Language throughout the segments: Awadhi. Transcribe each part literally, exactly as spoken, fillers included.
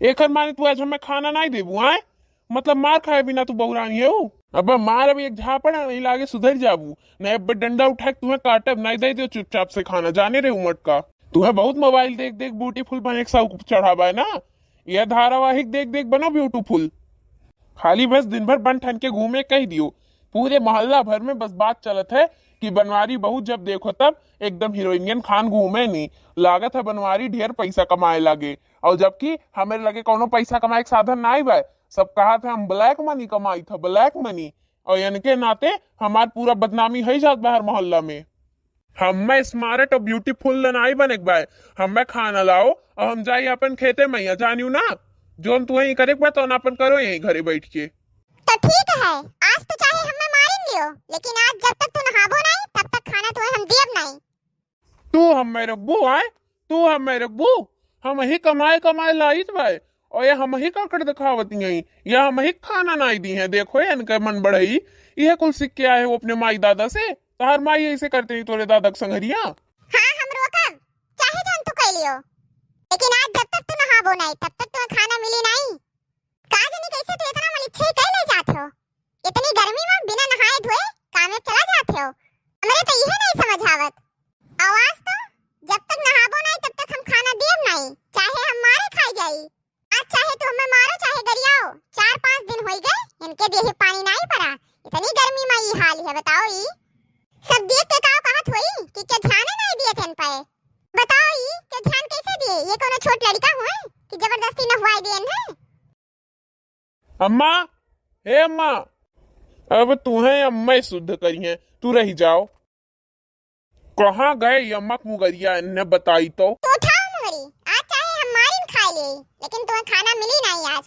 एकर माने तू आज हमें खाना नाहीं देबू, आय? मतलब मार खाए बिना तू बौरानी है? अबे मार, अभी एक झापड़ है, नहीं लागे सुधर जाबू, नहीं अबे डंडा उठा के तुम्हें काटब, नहीं दे दियो चुपचाप से खाना, जाने रे उमट का। तुम्हें बहुत मोबाइल देख देख ब्यूटीफुल बने के शौक चढ़ा बा है ना, यह धारावाहिक देख देख बनो ब्यूटीफुल। खाली बस दिन भर बन ठन के घूमे कह दियो, पूरे मोहल्ला भर में बस बात चलत है कि बनवारी बहू जब देखो तब एकदम हीरोइनियन खान घूमे नी। लागत है बनवारी ढेर पैसा कमाए लागे, और जबकि हमारे लगे कौनो पैसा कमाए के साधन नाई बा। सब कहत है हम ब्लैक मनी कमाई था, ब्लैक मनी, और इनके नाते हमार पूरा बदनामी है जात बाहर मोहल्ला में। हमें स्मार्ट और ब्यूटीफुल नाई बने के बा, हमें खाना लाओ और हम जाई अपन खेते में, या जानियो ना, जोन तू यहीं करे के बा तोन अपन करो यहीं घरे बैठ के। तो ठीक है, आज तो चाहे हमें मारिन लियो, लेकिन आज जब तक तू नहाबो नहीं तब तक खाना तुम्हें हम दियब नहीं। तू हमें रखबू, आय? तू हमें रखबू? हम ही कमाए कमाए लाइत भाई, और ये हम ही काकड़ दिखावती हैं, ये हम ही खाना नाई दी हैं। देखो ये इनका मन बढ़ई, ये कुल सीख के आए हो अपने माई दादा से। तार माई ऐसे करते ही तोरे दादा के संगरिया। हाँ, हम रोकब, चाहे जान तू कह लियो, लेकिन आज जब तक तू नहाबो नहीं तब तक तुम्हें खाना मिली नहीं। का जानी कैसे तू इतना मलिच्छई कई ले जात हो? इतनी गर्मी में बिना नहाए धोए काम में चला जात हो? हमरे तो इहे नहीं समझ आवत। और आज तो जब तक नहाबो नहीं तब तक हम खाना दियब नहीं, चाहे हम मारे खाई जाई। आज चाहे तू हमें मारो चाहे गरियाओ, चार पाँच दिन होई गए इनके देहे पानी नहीं पड़ा। इतनी गर्मी में ई हाल है, बताओ ई सब देख के का कहत होई कि के ध्यान नहीं दिए थे इन पे। बताओ ई के ध्यान कैसे दिए? ये कोनो छोट लड़का हुए कि जबरदस्ती नहवाई दिए इन्हें? अम्मा, हे अम्मा, अब तुम्हें अम्मा ही शुद्ध करी हैं, तू रही जाओ। कहाँ गए ये अम्मा के मुगरिया, इन्हें बताई तो। तो उठाओ मुगरी, आज चाहे हम मारिन खाए ले, लेकिन तुम्हें खाना मिली नहीं आज।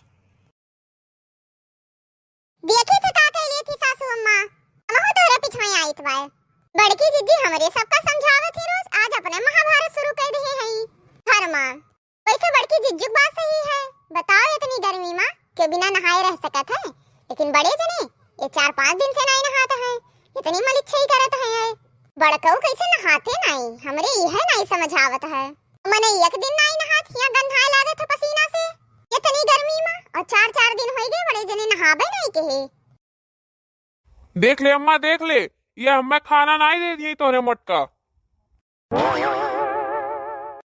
देखी थे का कह लिए थी सासू अम्मा, हमहू तोरे पिछवाई आइत बाए। बड़की जिज्जी हमरे सबका समझावत ही रोज, आज अपने महाभारत शुरू कर दिए हैं। हर माँ, वैसे बड़की जिज्जी की बात सही है, बताओ इतनी गर्मी में के बिना नहाए रह सकत है, लेकिन बड़े जने ये चार पाँच दिन से नहीं नहात है, इतनी मलिच्छई करत है। बड़कऊ कैसे नहाते नहीं, हमरे यह नहीं समझ आवत है। मने एक दिन नाई नहात, हिया गंधाए लागत है पसीना से, इतनी गर्मी में, और चार चार दिन होई गए बड़े जने नहाबे नहीं कहे। देख ले अम्मा, देख ले, ये हमें खाना नाई दे दिए तोरे मोटका।